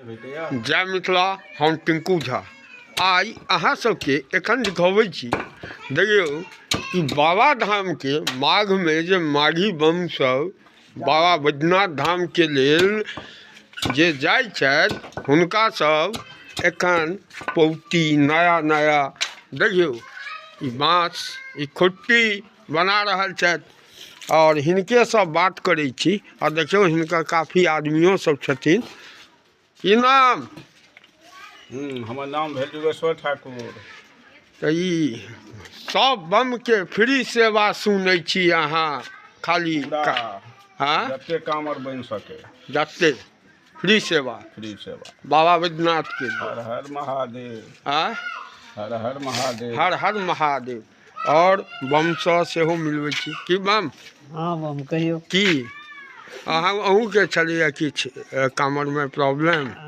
भेटैया। जय मिथिला, हम टिंकू झा। आइ अहाँ सबके एखन दिखबै छी, देखियौ ई बाबा धामके माघमे जे माघी बम सब बाबा बैद्यनाथ धामके लेल जे जाइ छथि, हुनका सब एखन पौती नया नया, देखियौ ई बाँस, ई खुट्टी बना रहल छथि आओर हिनकेसँ बात करै छी। आ देखियौ, हिनकर काफी आदमियो सब छथिन। की नाम? हमर नाम भेल जुगेश्वर ठाकुर। तऽ ई सब बमके फ्री सेवा सुनै छी अहाँ खाली? पूरा। हँ। जते कामर बनि सके। जते फ्री सेवा। फ्री सेवा। बाबा बैद्यनाथके। हर हर महादेव। आँय? हर हर महादेव। हर हर महादेव। आओर बमसँ सेहो मिलबै छी की बम? हँ बम, कहियौ। की अहाँ अहूँके छलैए किछु कामरमे प्रॉब्लम?